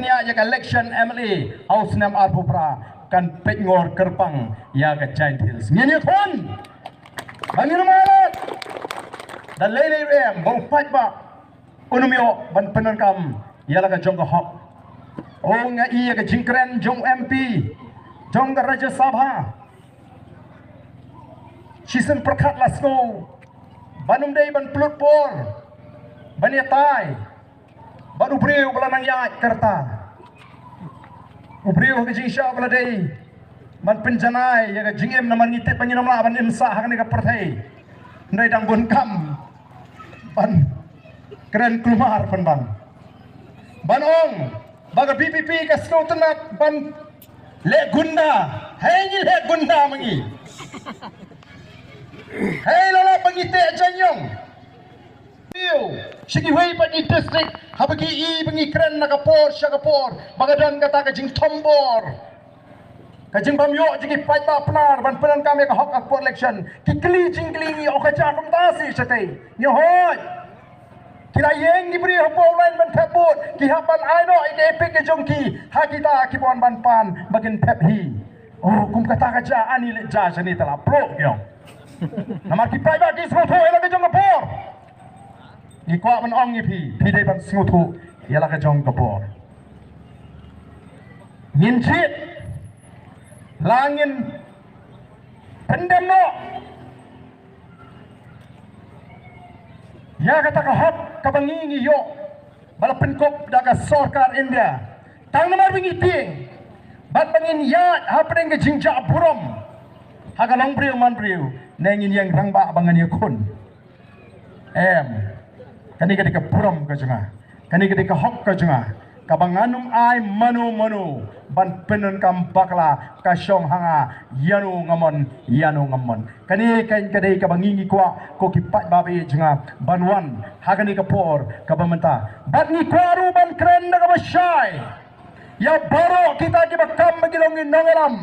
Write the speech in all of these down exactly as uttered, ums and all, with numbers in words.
Ïa, ïa ka election M L A ha u snem arphew phra kan pynngor kyrpang ïa ka Jaintia Hills. Ngin ïakhun ba ngin ym ai lad da lei lei ruh em ba u paidbah un ym ïoh ban pyndonkam ïa la ka jong ka hok. O, nga i ïa ka jingkren jong u M P jong ka Rajya Sabha. Shisien pyrkhat la sngew ban ym dei ban pynlut por ban ïatai bad u briew ba la nang ïaid ka rta. U briew ha ka jingshisha ba la dei ban pynjanai ïa ka jingim, namar ngi tip ba ngin ym lah ban im sah ha kane ka pyrthei. Hynrei dang bun kam ban kren kulmar pynban, ban ong ba ka V P P ka sngewtynnat ban leh gunda. Hei, ngi leh gunda ma ngi? Hei, la lah ba ngi teh jaiñiong. Ïoh, sha kiwei pat ki district, haba ki i ba ngi kren na ka por sha ka por ba ka don kata ka jingthombor, ka jingbym ïoh jong ki paidbah Pnar ban pyndonkam ïa ka hok ha ka por election, ki kylli jingkylli ngi, o ka jia kumta shi shatei. Ngi hoi. Ki la ïeng ki briew hapoh u lain ban thep vote, ki hap ban ai noh ïa ka EPIC ka jong ki ha kita kiba wan ban pan ba kin thep hi. O, kum kata ka jia, ani leit jia shane te la pyrshah ïoh. Namar ki paidbah ki sngewthuh ïa la ka jong ka por. Ngi kwah ban ong ïa phi, phi dei ban sngewthuh ïa la ka jong ka por. Ngin jied, la ngin pyndem noh ïa kata ka hok kaba ngi ngi ïoh ba la pynkup da ka sorkar India. Tang namar ba ngi tieng bad ba ngin ïaid hapdeng ka jingjah burom ha ka long briew man briew, ne ngin ïeng rangbah ba ngan ïakhun? Em. Kane ka dei ka burom ka jong nga, kane ka dei ka hok ka jong nga, kaba ngan ym ai mano mano ban pyndonkam bakla, ka shong ha nga ïano nga mon, ïano ngam mon. Kane ka dei kaba ngi ngi kwah, ko ki paidbah ba ïeit jong nga, ban wan ha kane ka por kaba mynta. Bad ngi kwah ruh ban kren da kaba shai ïa baroh kita kiba kam ba ki long ki nongïalam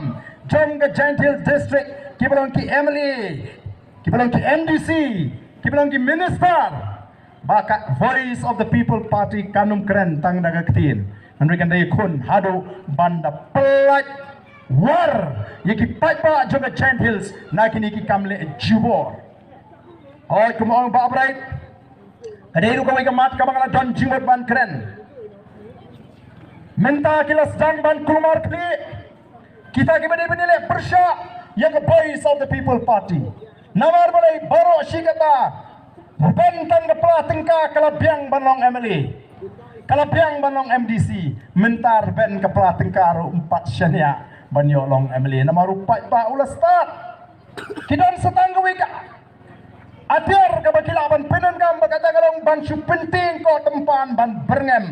jong ka Jaintia Hills District, kiba long ki M L A, kiba long ki M D C, kiba long ki minister, ba ka Voice of the People Party kan ym kren tang da ka ktien. Hynrei kan da ïakhun haduh ban da pyllait war ïa ki paidbah jong ka Jaintia Hills na kine ki kam leh jubor. Hooid, kumba ong Bah Bright, ka dei ruh kawei ka mat kaba nga la don jingmut ban kren. Mynta ki la sdang ban kulmar khlieh kita kiba dei ban ïaleh pyrshah ïa ka Voice of the People Party. Namar balei? Baroh shi katta, rben tang ka pla tyngka ka la biang ban long M L A, ka la biang ban long M D C. Mynta rben ka pla tyngka ruh ym pat shaniah ban ïoh long M L A namar u paidbah u la stad. Ki don sa tang kawei ka atiar kaba ki lah ban pyndonkam, ba kata ka long ban shu pyntieng ko tympan ban byrngem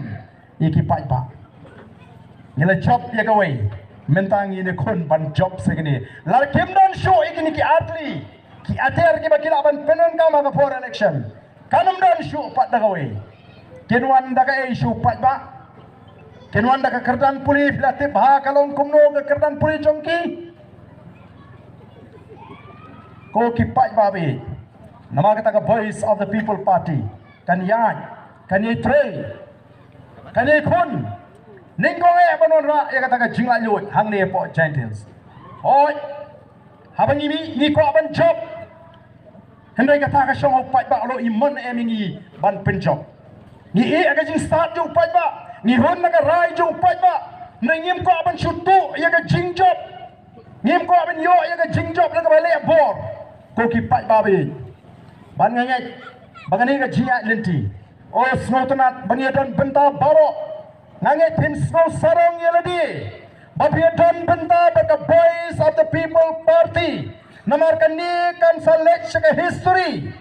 ïa ki paidbah. Ngi la jop ïa kawei, mynta ngi ïakhun ban jop sa kane. Lada kim don shuh ïa kine ki artylli ki atiar kiba ki lah ban pyndonkam ha ka por election, kan ym don shuh pat da kawei. Kin wan da kaei shuh paidbah? Kin wan da ka kyrdan pule? Phi la tip ha ka long kumno ka kyrdan pule jong ki? Ko ki paidbah ba ïeit, namar kata ka Voice of the People Party kan ïaid, kan ïatrei, kan ïakhun. Nyngkong eh ban wanrah ïa kata ka jinglaitluid hangne hapoh Jaintia Hills. Hooid, haba ngi mih ngi kwah ban jop, hynrei kata ka shong ha u paidbah, u la ïoh i mon em ïa ngi ban pynjop. Ngi ïeh ha ka jingstad jong u paidbah, ngi hun na ka rai jong u paidbah, hynrei ngim kwah ban shu tuh ïa ka jingjop. Ngim kwah ban ïoh ïa ka jingjop la kaba leh bor. Ko ki paidbah ba ïeit, ban nga ngeit ba kane ka jingïaid lynti, o sngewtynnat ba ngi ïa don bynta baroh. Nga ngeit phin sngew sarong ïa lade ba phi ïa don bynta bad ka Voice of the People Party. Namar kane kan sa leit sha ka history,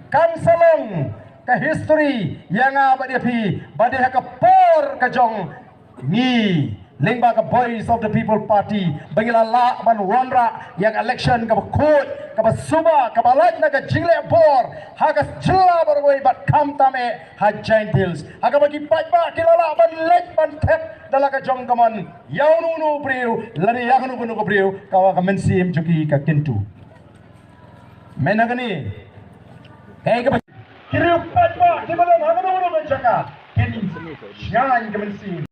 kan sa long ka history ïa nga bad ïa phi, ba dei ha ka por ka jong ngi lyngba ka Voice of the People Party ba ngi la lah ban wanrah ïa ka election kaba khuid, kaba suba, kaba lait na ka jingleh bor ha ka jylla baroh kawei bad khamtam eh ha Jaintia Hills, ha kaba ki paidbah ki la lah ban leit ban thep da la ka jong ka mon ïa uno uno u briew lane ïa kano kano ka briew kaba ka mynsiem jong ki ka kyntu. Mynta kane kaei kaba ki riew paidbah kiba don ha kano kano ka jaka kin shngaiñ ka mynsiem.